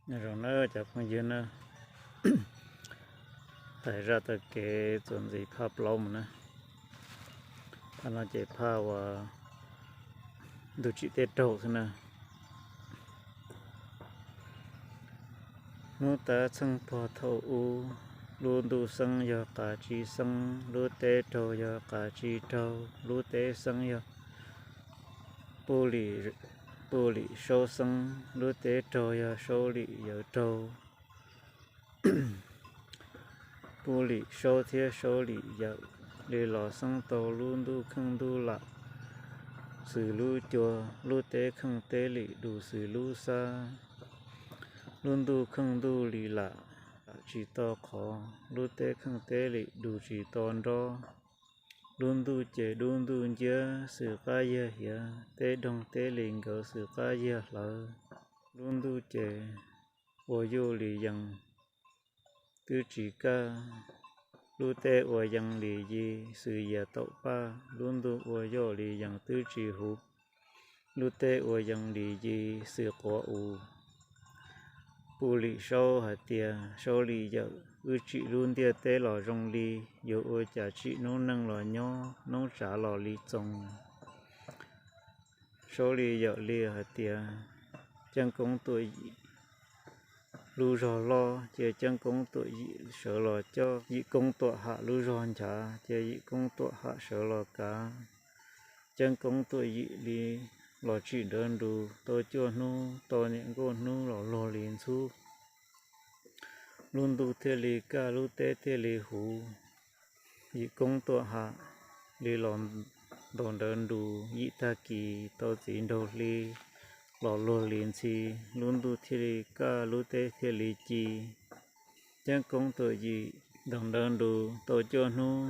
Nyob zoo na cov phooj ywg na, hais zaj taw kev txuas ntxiv phaj plaub mus na. Phaj no ces phaj uas ntuj tsim teb raug xwb na. Hnub tab txheej pog thaum ub, lub ntuj xeeb yog qav tsib xeeb, lub teb raug yog qav tsib raug, lub teb xeeb yog Puj Lim, Puj Lim Saub xeeb, lub teb raug yog Saub Lim Yawm raug. Puj Lim Saub thiab Saub Lim Yawm li los xeeb tau lub ntuj kheej ntuj lam, xws lub cua, lub teb kheej teb lim dus xws lub xab. Lub ntuj kheej ntuj li lam, tsis to qhov, lub teb kheej teb lim dus tsis to nrob. Lub ntuj ces dub ntuj nciab xws qab yag hiav, teb doog teb li nkawd xws qab yag hlawv. Lub ntuj ces ua yuj li yees twb tsis kaj, lub teb ua yees li yi xws yias taum paj. Lub ntuj ua yoj li yees twb tsis huv, lub teb ua yees li yi xws quav u. Puj Lim Saub hais tias, Saub Lim Yawm, wb tsim lub ntiaj teb los zoo li, yuav ua cas tsim noob neej los nyob, noob tsav los li txoos. Saub Lim Yawm li hais tias, Ceeb Koob Tuam Yim lub zog loj, cia Ceeb Koob Tuam Yim sawv los coj. Yim Koob Tuam Ham lub zog nchav, cia Yim Koob Tuam Ham sawv los kav. Ceeb Koob Tuam Yim li los tsim nrawv nrus tau cuaj hnub, tau niam nkuaj hnub los luag li ntxhub. Lub ntuj thiaj li kaj, lub teb thiaj li huv. Yim Koob Tuam Ham li los ntaus nrawv nrus, yim tag kis tau txiv nraug hli los luag li ntxhi. Lub ntuj thiaj li kaj, lub teb thiaj li ci. Ceeb Koob Tuam Yim ntaus nrawv nrus tau cuaj hnub,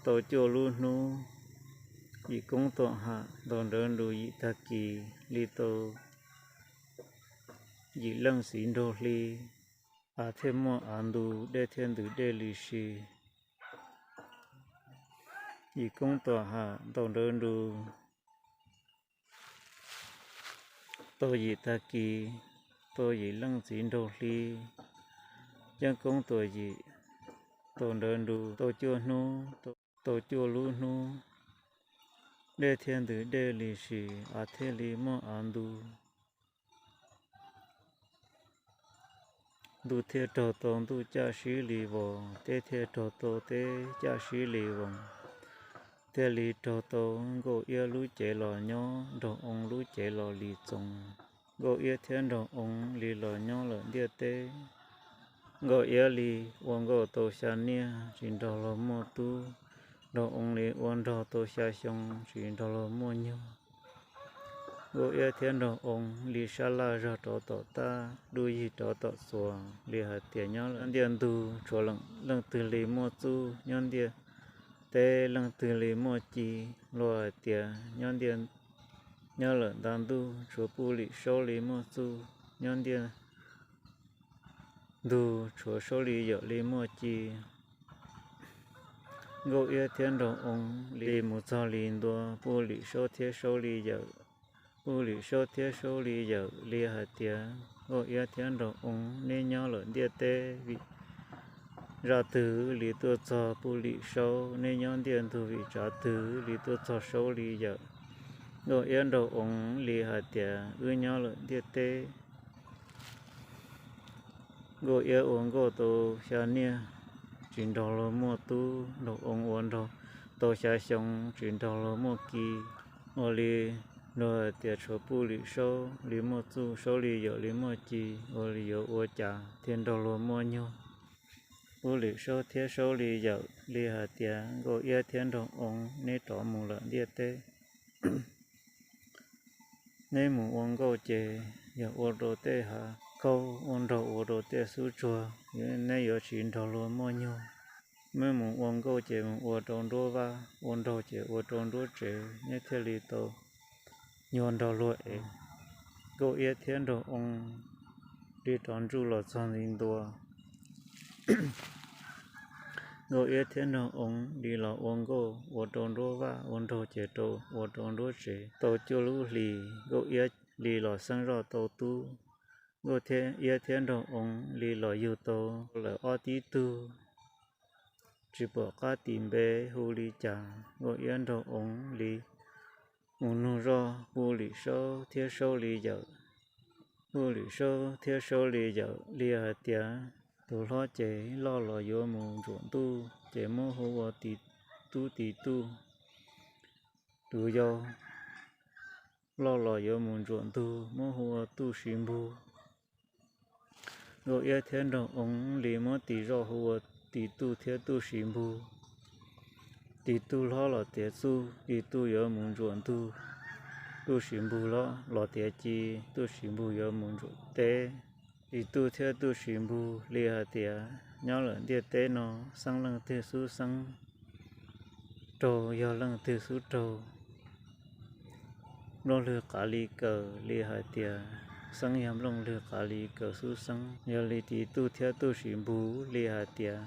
tau cuaj lub hnub. Yim Koob Tuam Ham ntaus nrawv nrus yim tag kis li tau yim leej txiv nraug hli. Av thiaj muaj av ntu, dej thiaj ntws dej li si. Yim Koob Tuam Ham ntaus nrawv nrus tau yim tag kis, tau yim leej txiv nraug hli. Ceeb Koob Tuam Yim ntaus nrawv nrus tau cuaj hnub, tau cuaj lub hnub. Dej thiaj ntws dej li si, av thiaj li muaj av ntu. Ntuj thiaj raug tau ntuj caj sib li vos, teb thiaj raug tau teb caj sib li voos. Thiaj li raug tau Nkauj Iab lub cev los nyob, Nraug Oo lub cev los li txoos. Nkauj Iab thiab Nraug Oo li los nyob lawm ntiaj teb. Nkauj Iab li ua nkauj tau xya niaj, tsis nrog luag muaj tub. Nraug Oo li ua nraug tau xya xyoo, tsis nrog luag muaj nyuag. Nkauj Iab thiab Nraug Oo li sab laj zog rov tom tab, dub yig rov tom txuas, li hais tias nyob lawm ntiaj ntug tshuav leej twg li muaj txuj, nyob ntiaj teb leej twg li muaj ci. Luag hais tias nyob ntiaj, nyob lawm nta ntuj tshuav Puj Lim Saub li muaj txuj, nyob ntiaj ntug tshuav Saub Lim Yawm li muaj ci. Nkauj Iab thiab Nraug Oo li mus txog li ntua, Puj Lim Saub thiab Saub Lim Yawm. Puj Lim Saub thiab Saub Lim Yawm li hais tias, Nkauj Iab thiab Nraug Oo, neb nyob lawm ntiaj teb vim zaj twg li tuaj txog Puj Lim Saub, neb nyob ntiaj ntug vim tsav twg li tuaj txog Saub Lim Yawm. Nkauj Iab Nraug Oo li hais tias, wb nyob lawm ntiaj teb, Nkauj Iab ua nkauj tau xya niaj, tsis nrog luag muaj tub. Nraug Oo ua nraug tau xya xyoo, tsis nrog luag muaj ci. Ua li luag hais tias tshuav Puj Lim Saub li muaj txuj, Saub Lim Yawm li muaj ci, ua li yuav ua cas thiaj nrog luag muaj nyuag. Puj Lim Saub thiab Saub Lim Yawm li hais tias, Nkauj Iab thiab Nraug Oo, neb rov mus lawm ntiaj teb. Neb mus ua nkauj ces yog ua rau tej hav khaub, ua nraug ua rau tej xub tsuag, neb yuav tsis nrog luag muaj nyuag. Neb mus ua nkauj ces mus ua rau nruab vaj, ua nraug ces ua rau nruab tsev, neb thiaj li tau nyuag nrog luag ev. Nkauj Iab thiab Nraug Oo li rov ntsuj los txog ntxiv ntua. Nkauj Iab thiab Nraug Oo li los ua nkauj ua rau nruab vaj, ua nraug ces rau ua rau nruab tsev. Tau cuaj lub hlis, Nkauj Iab li los xeeb zoj tau tub. Nkauj Iab thiab Nraug Oo li los yug tau lawm ob tib tug, tsis pom qab tis npe hu li cas. Nkauj Iab Nraug Oo li mus nug zoj Puj Lim Saub thiab Saub Li Yawm. Puj Lim Saub thiab Saub Li Yawm li hais tias tus hlob ces loj los yuav mus ntsuam ntuj ces muab hu ua Tis Tub, Tis Tub. Tus yau loj los yuav mus ntsuam ntug muab hu ua Tub Siv Npug. Nkauj Iab thiab Nraug Oo li muab tis zoj hu ua Tis Tub thiab Tub Siv Npug. Tis Tub hlob los tias Tub, Tis Tub yuav mus ntsuam ntug, Tub Siv Npug hlob los tias Ci, Tub Siv Npug yuav mus ntsuam teb. Tis Tub thiab Tub Siv Npug li hais tias nyob lawm ntiaj teb no xeeb leej twg xub xeeb, raug yog leej twg xub raug. Nplooj Lwg Qav Li Kaws li hais tias xeeb yog Nplooj Lwg Qav Li Kaws xub xeeb. Yog li Tis Tub thiab Tub Siv Npug li hais tias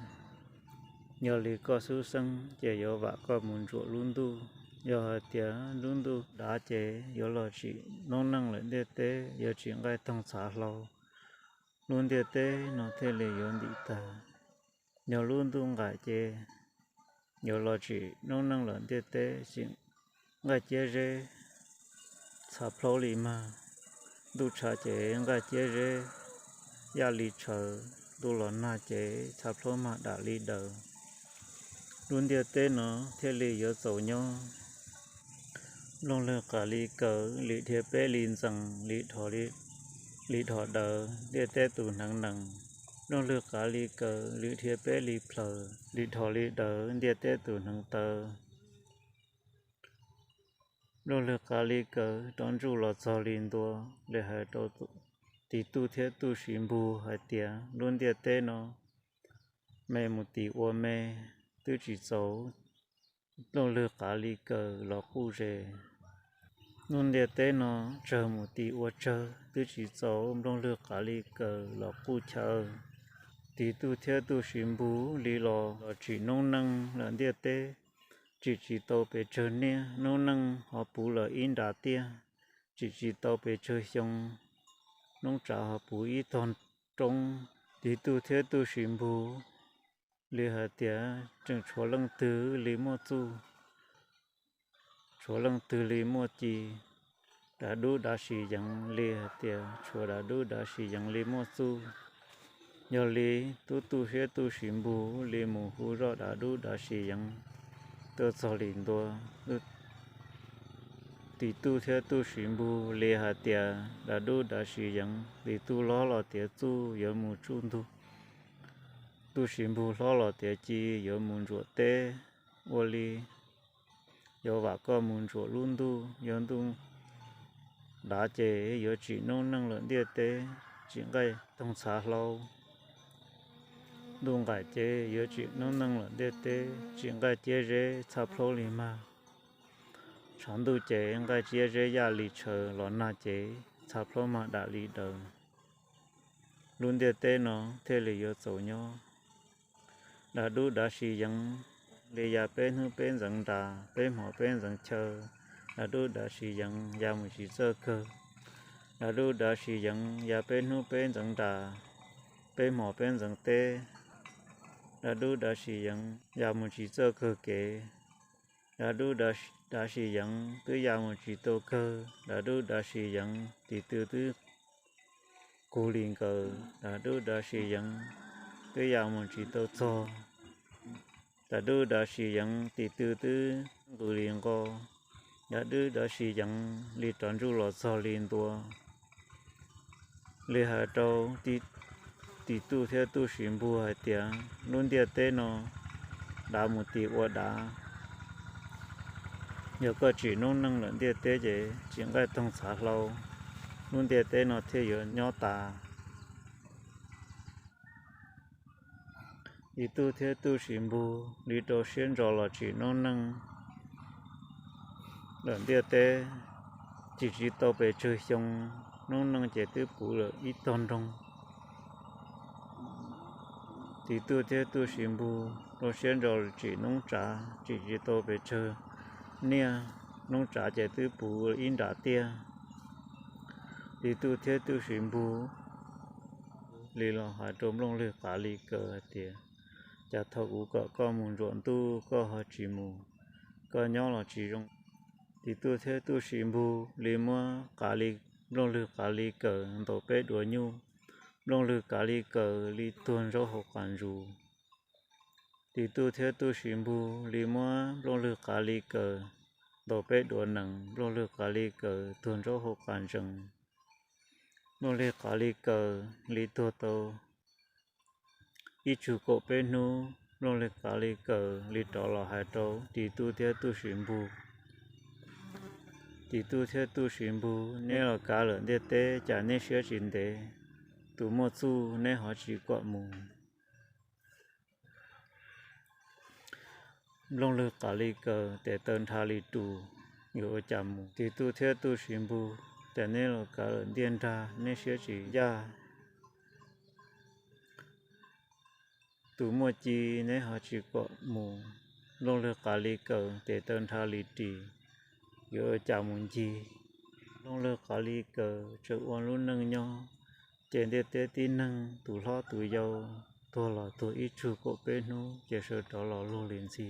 yog li koj xub xeeb ces yuav vam koj mus ntsuam lub ntuj. Yog hais tias lub ntuj dav ces yuav los tsim noob neej lawm ntiaj teb, yuav tsim nqaij toog txhav hlau, lub ntiaj teb no thiaj li yuav ntim tag. Yog lub ntuj nqaim ces yuav los tsim noob neej lawm ntiaj teb, tsim nqaij ciab zeb txhav plaub li mag. Ntuj tshav ces nqaij ciab zeb yaj li tshaws, ntuj los nag ces txhav plaub mag dam li daws. Lub ntiaj teb no thiaj li yuav txaus nyob. Nplooj Lwg Qav Li Kaws li dhia peb li ntxees, li dhos daws ntiaj teb tus hneev nees. Nplooj Lwg Qav Li Kaws li dhia peb li plhaws, li dhos li daws ntiaj teb tus hneev taw. Nplooj Lwg Qav Li Kaws rov ntsuj los txog li ntua, li hais rau Tis Tub thiab Tub Siv Npug hais tias lub ntiaj teb no me mus tim ua me, twb tsis txaus Nplooj Lwg Qav Li Kaws los quj zes. Lub ntiaj teb no tsawg mus tim ua tsawg, twb tsis txaus Nplooj Lwg Qav Li Kaws los quj chaw. Tis Tub thiab Tub Siv Npug li los los tsim noob neej lawm ntiaj teb, tsim tsis tau pes tsawg niaj, noob neej ho puv lawm ib nra tiaj, tsim tsis tau pes tsawg xyoo, noob tsav ho puv ib tog roob. Tis Tub thiab Tub Siv Npug li hais tias tseem tshuav leej twg li muaj txuj, tshuav leej twg li muaj ci. Dav Dub Dav Sis Yeev li hais tias tshuav Dav Dub Dav Sis Yeev li muaj txuj. Yog li Tub Tub thiab Tub Siv Npug li mus hu zoj Dav Dub Dav Sis Yeev tuaj txog li ntua. Tis Tub thiab Tub Siv Npug li hais tias Dav Dub Dav Sis Yeev, Tis Tub hlob los tias Txuj yuav mus tsuj ntug, Tub Siv Npug hlob los tias Ci yuav mus ntsuam teb. Ua li yuav vam koj mus ntsuam lub ntuj, yog ntuj dav ces yuav tsim noob neej lawm ntiaj teb, tsim nqaij toog txhav hlau. Ntuj nqaim ces yuav tsim noob neej lawm ntiaj teb, tsim nqaij ciab zeb txhaj plaub li mag. Tshav ntuj ces nqaij ciab zeb yaj li tshaws, los nag ces txhaj plaub mag dam li daws. Lub ntiaj teb no thiaj li yuav txaus nyob. Dav Dub Dav Sis Yeev li ya peb hnub peb ntxeev nras, peb hmo peb ntxeev chaw. Dav Dub Dav Sis Yeev ya mus tsis txawj kawg. Dav Dub Dav Sis Yeev ya peb hnub peb ntxeev nras, peb hmo peb ntxeev teb. Dav Dub Dav Sis Yeev ya mus tsis txawj kawg kev. Dav Dub Dav Sis Yeev twb ya mus tsis tau kawg, Dav Dub Dav Sis Yeev tis tw twb kug li nkawd, Dav Dub Dav Sis Yeev twb ya mus tsis tau txog. Dav Dub Dav Sis Yeev tis tw twb nqws li nqo, Dav Dub Dav Sis Yeev li rov ntsuj los txog li ntua. Li hais rau Tis Tub thiab Tub Sis Npug hais tias lub ntiaj teb no dav mus tim ua dav. Yog koj tsim noob neej lawm ntiaj teb ces tsim nqaij toog txhav hlau, lub ntiaj teb no thiaj yuav nyob tas. Tis Tub thiab Tub Sis Npug li rau siab ntso los tsim noob neej lawm ntiaj teb, tsim tsis tau pes tsawg xyoo, noob neej ces twb puv lawm ib tog nroog. Tis Tub thiab Tub Sis Npug rau siab ntso tsim noob tsav, tsim tsis tau pes tsawg niaj, noob tsav ces twb puv ib nra tiaj. Tis Tub thiab Tub Sis Npug li los hais rau Nplooj Lwg Qav Li Kaws hais tias, cas thaum kuv kom koj mus ntsuam ntuj koj ho tsis mus, koj nyob los tsis zoo. Tis Tuj thiab Tuj Sis Npug li muab Qav Li, Nplooj Lwg Qav Li Kaws ntaus peb duav nyuj, Nplooj Lwg Qav Li Kaws li tuag nraub hauv qas ntsuv. Tis Tuj thiab Tuj Sis Npug li muab Nplooj Lwg Qav Li Kaws ntaus peb duav nees, Nplooj Lwg Qav Li Kaws tuag nraub hauv qas ntsees. Nplooj Lwg Qav Li Kaws li tuag tau ib tsug kaum peb hnub, Nplooj Lwg Qav Li Kaws li rov los hais rau Tis Tuj thiab Tuj Sis Npug, Tis Tuj thiab Tuj Sis Npug, neb los kav lawm ntiaj teb cas neb siab tsis ntev, tus muaj txuj neb ho tsis kom mus. Nplooj Lwg Qav Li Kaws tes taw nrha li rus, yuav ua cas mus. Tis Tuj thiab Tuj Sis Npug, cas neb los kav lawm ntiaj nrag neb siab tsis ncaj, tus muaj ci neb ho tsis kom mus. Nplooj Lwg Qav Li Kaws tes taw nrha li ris, yuav ua cas mus ncig. Nplooj Lwg Qav Li Kaws tseem ua lub neej nyob, ces ntiaj teb tib neeg tus hlob tus yau tuag los tuag ib tsug kaum peb hnub ces sawv rov los luag li ntxhi.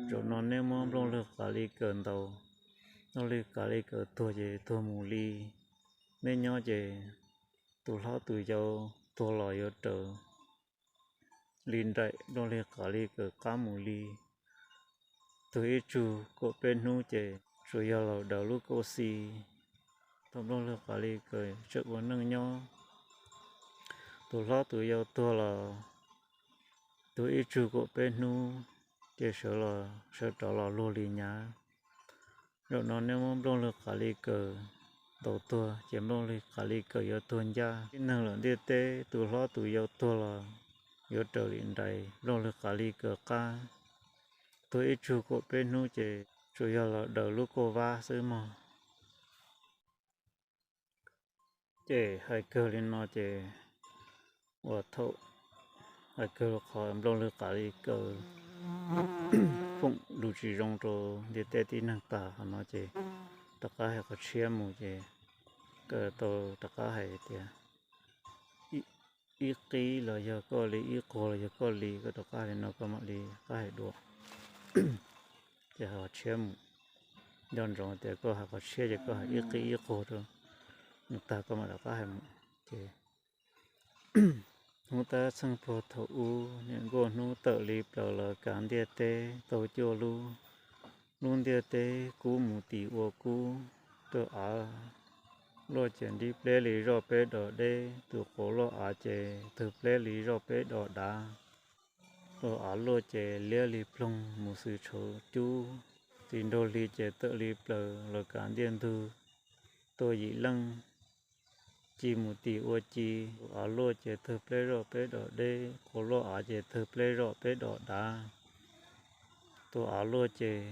Zaum no neb muab Nplooj Lwg Qav Li Kaws ntaus, Nplooj Lwg Qav Li Kaws tuag ces tuag mus li. Neb nyob ces tus hlob tus yau tuag los yuav raws li nraim Nplooj Lwg Qav Li Kaws qab mus li. Tuag ib tsug kaum peb hnub ces tsuas yog laus daws lub kauj xi. Thaum Nplooj Lwg Qav Li Kaws tseem ua neej nyob, tus hlob tus yau tuag los tuag ib tsug kaum peb hnub ces sawv los, sawv rov los luag li nyab. Zaum no neb muab Nplooj Lwg Qav Li Kaws ntaus tuag ces Nplooj Lwg Qav Li Kaws yuav tuag ncaj. Tib neeg lawm ntiaj teb tus hlob tus yau tuag los yuav raws li nraim Nplooj Lwg Qav Li Kaws qab. Tuag ib tsug kaum peb hnub ces tsuas yog laus daws lub kauj vab xwb mog. Ces hais kawg li no ces uas thaum hais kawg qhov Nplooj Lwg Qav Li Kaws foom lus tsis zoo rau ntiaj teb tib neeg tag qhov no ces rov qab hais qhov tshiab mus ces koj tau rov qab hais tias ib qib los yog koj li, ib quag los yog koj li, koj rov qab hais li no koj mam li qab hais dua. Ces hais qhov tshiab mus, nco ntsoov tias koj hais qhov tshiab ces koj hais ib qib ib quag rau nws tag koj mam rov qab hais mus. Ces hnub tab txheej puag thaum ub, niam nkauj hnub tawm li plaws los kav ntiaj teb tau cuaj lub. Lub ntiaj teb kub mus tim ua kub, tus av luaj ces nrib pleb li zoj peb dos deb, tus quav loj av ces tawg pleb li zoj peb dos dav. Tus av luaj ces liab li ploog mus xws tshauv cub, txiv nraug hli ces tawm li plaws los kav ntiaj ntug, tua yim leej. Ci mus tim ua ci, tus av luaj ces tawg pleb zoj peb dos deb, quav loj av ces tawg pleb zoj peb dos dav. Tus av luaj ces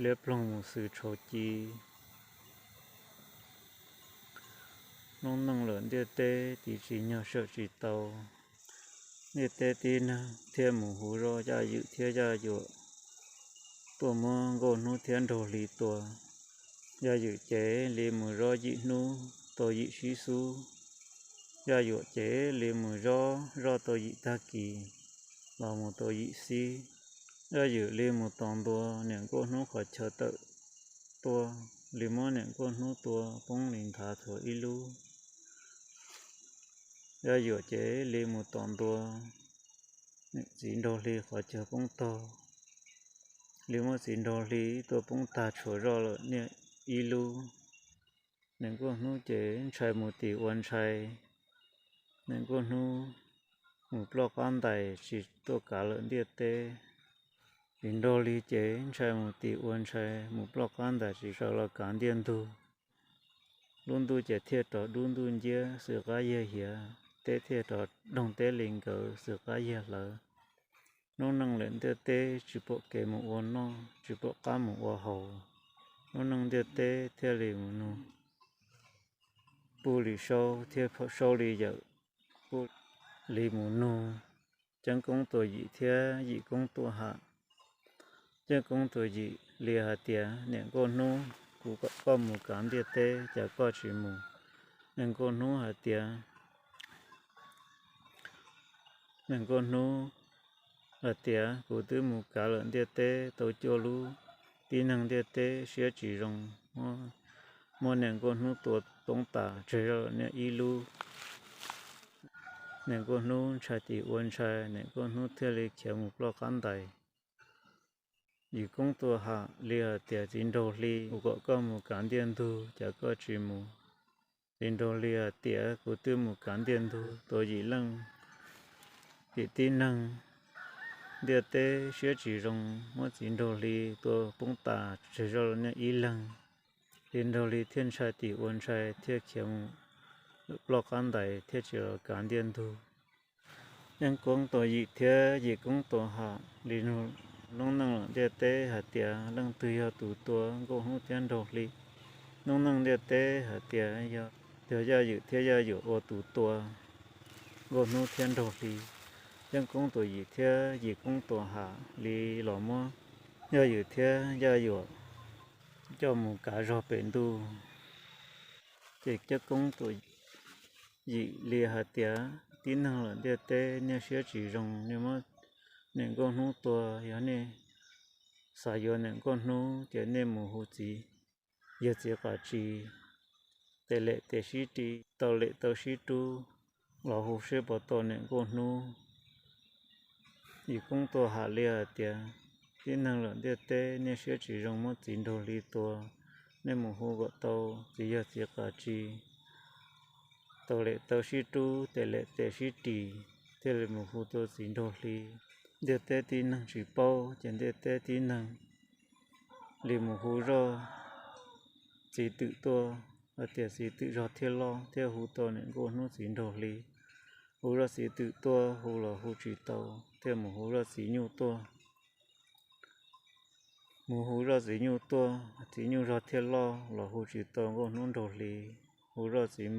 liab ploog mus xws tshauv ci. Hnub nyoog lawm ntiaj teb tiv tsis nyog sawm tsis tau. Ntiaj teb tib neeg thiaj mus hu zoj Yaj Ywm thiab Yaj Yuam tuaj muab nkauj hnub thiab nraug hli tua. Yaj Ywm ces li mus zob yim hnub tau yim sib xub. Yaj Yuam ces li mus zob zoj tau yim tag kis los mus tau yim xib. Yaj Ywm li mus tos ntua niam nkauj hnub qhov chaw tawm tuaj, li muab niam nkauj hnub tua poob li nthav thuav ib lub. Yaj Yuam ces li mus tos ntua txiv nraug hli qhov chaw poob taug, li muab txiv nraug hli tua poob tag tshuav zoj lawm niaj ib lub. Niam nkauj hnub ces ntshai mus tim ua ntshai. Niam nkauj hnub mus ploj qab ntais tsis tuaj kav lawm ntiaj teb. Txiv nraug hli ces ntshai mus tim ua ntshai, mus ploj qab ntais tsis sawv los kav ntiaj ntug. Lub ntuj ces thiaj rov dub ntuj nciab xwm qab yiag hiav, teb thiaj rov doog teb li nkawd xwm qab yiag hlawv. Hnub nyoog lawm ntiaj teb tsis pom kev mus ua noj, tsis pom qab mus ua haus. Hnub nyoog ntiaj teb thiaj li mus nug puj li saub thiab saub li yawm, puj li mus nug ceeb koob tua yim thiab yim koob tua ham. Ceeb koob tua yim li hais tias, niam nkauj hnub, kuv kom koj mus kav ntiaj teb cas koj tsis mus? Niam nkauj hnub hais tias, Niam Nkauj Hnub hais tias, kuv twb mus kav lawm ntiaj teb tau cuaj lub, tib neeg ntiaj teb siab tsis zoo, muab niam Nkauj Hnub tua poob tas, tseg zoj lawm niaj ib lub. Niam Nkauj Hnub ntshai tim ua ntshai, niam Nkauj Hnub thiaj li khiav mus ploj qab ntais. Yim Koob Tuam Ham li hais tias, txiv nraug hli, kuv kom koj mus kav ntiaj ntug, cas koj tsis mus? Txiv nraug hli hais tias, kuv twb mus kav ntiaj ntug tua yim leej, yim tib neeg ntiaj teb siab tsis zoo, muab txiv nraug hli tua poob tas, tseg zoj lawm niaj ib leeg. Txiv nraug hli thiaj ntshai tim ua ntshai, thiaj khiav mus ploj qab ntais, thiaj tsis los kav ntiaj ntug. Yeej Koob Tuam Yim thiab Yim Koob Tuam Ham li lub neej lawm ntiaj teb hais tias, leej twg yog tus tua Nkauj Hnub thiab nraug hli? Lub neej ntiaj teb hais tias, yog Yaj Ywm thiab Yaj Yuam ua tus tua Nkauj Hnub thiab nraug hli. Yeej Koob Tuam Yim thiab Yim Koob Tuam Ham li los muab Yaj Ywm thiab Yaj Yuam coj mus kav zog pem ntuj. Ces Yeej Koob Tuam Yim li hais tias, tib neeg lawm ntiaj teb niaj siab tsis zoo, niaj muab niam Nkauj Hnub tua, yog nej xav yuav niam Nkauj Hnub ces nej mus hu txiv yawg txiv Qas Tsis, tes lem tes sib ris, tau lem tau sib rub, los hu seb puas tau niam Nkauj Hnub. Yim Koob Tuam Ham li hais tias, tib neeg lawm ntiaj teb niaj siab tsis zoo, muab txiv nraug hli tua, nej mus hu kom tau txiv yawg txiv Qas Tsis, tau lem tau sib rub, tes lem tes sib ris, thiaj li mus hu tau txiv nraug hli. Ntiaj teb tib neeg tsis paub, ces ntiaj teb tib neeg li mus hu zoj txiv twm tuaj, hais tias txiv twm zog thiaj loj, thiaj hu tau niam Nkauj Hnub txiv nraug hli. Hu zoj txiv twm tuaj, hu los hu tsis tau, thiaj mus hu zoj txiv nyuj tuaj. Mus hu zoj txiv nyuj tuaj, txiv nyuj zog thiaj loj, los hu tsis tau Nkauj Hnub nraug hli. Hu zoj txiv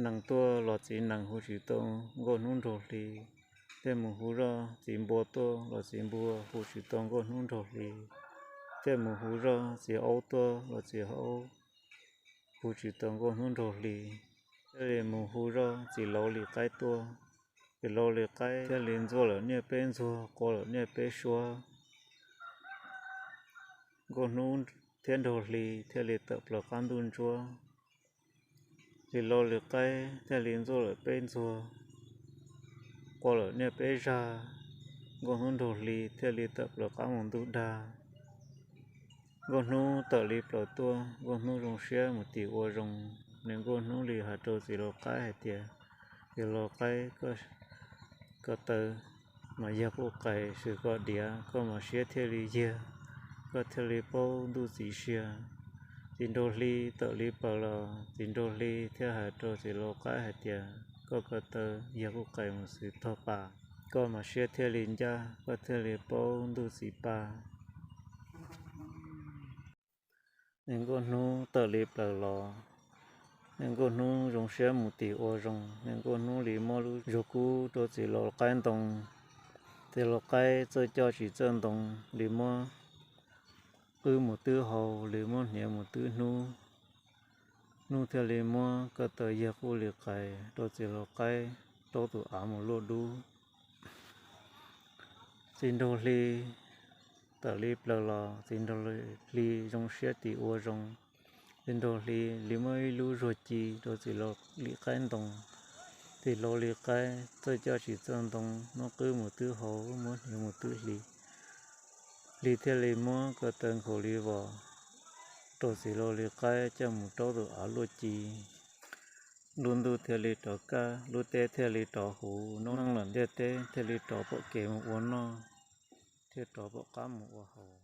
nees tuaj, los txiv nees hu tsis tau Nkauj Hnub nraug hli. Thiaj mus hu zoj txiv npua tuaj, los txiv npua hu tsis tau Nkauj Hnub nraug hli. Thiaj mus hu zoj txiv aub tuaj, los txiv aub hu tsis tau Nkauj Hnub nraug hli. Thiaj li mus hu zoj txiv laus li qaib tuaj. Txiv laus li qaib thiaj li ntxuaj lawm niaj peb ntxuag, qua lawm niaj peb suab. Nkauj Hnub thiab nraug hli thiaj li tawm plaws qab ntuj ntsuab. Txiv laus li qaib thiaj li ntxuaj lawm peb ntxuag, qua lawm niaj peb zag. Nkauj Hnub nraug hli thiaj li tawm plaws qab mus ntuj dag. Nkauj Hnub tawm li plaws tuaj, Nkauj Hnub zoo siab mus tim ua zoo. Nws Nkauj Hnub li hais rau txiv laus qaib hais tias, txiv laus qaib, koj ko taw mas yog quj qais, swm koj diav, koj mas siab thiaj li yag, koj thiaj li paub ntuj txiv siab. Txiv nraug hli tawm li plaws los, txiv nraug hli thiaj hais rau txiv laus qaib hais tias, koj ko taw yog quj qais mus xwm tog pas, koj mas siab thiaj li ncaj, koj thiaj li paub ntuj txiv pa. Nws Nkauj Hnub tawm li plaws los, nws Nkauj Hnub zoo siab mus tim ua zoo. Nws Nkauj Hnub li muab lub zog kub rau txiv laus qaib ntoo. Txiv laus qaib txawj coj tsis txawj ntoo, li muab qwb mus twb hau, li muab hniav mus twb hnub. Hnub thiaj li muab ko taw yag quj li qais rau txiv laus qaib rau tus av mus luaj dub. Txiv nraug hli tawm li plaws los, txiv nraug hli zoo siab tim ua zoo. Txiv nraug hli li muab ib lub zuag ci rau txiv laus li qaib ntoo. Txiv laus li qaib txawj coj tsis txawj ntoo, muab qwb mus twb hau, muab hniav mus twb hli. Hli thiaj li muab ko taw nkhaus li vos rau txiv laus li qaib coj mus raub tus av luaj ci. Lub ntuj thiaj li rov kaj, lub teb thiaj li rov huv, noob neej lawm ntiaj teb thiaj li rov pom kev mus ua noj, thiaj rov pom qab mus ua haus.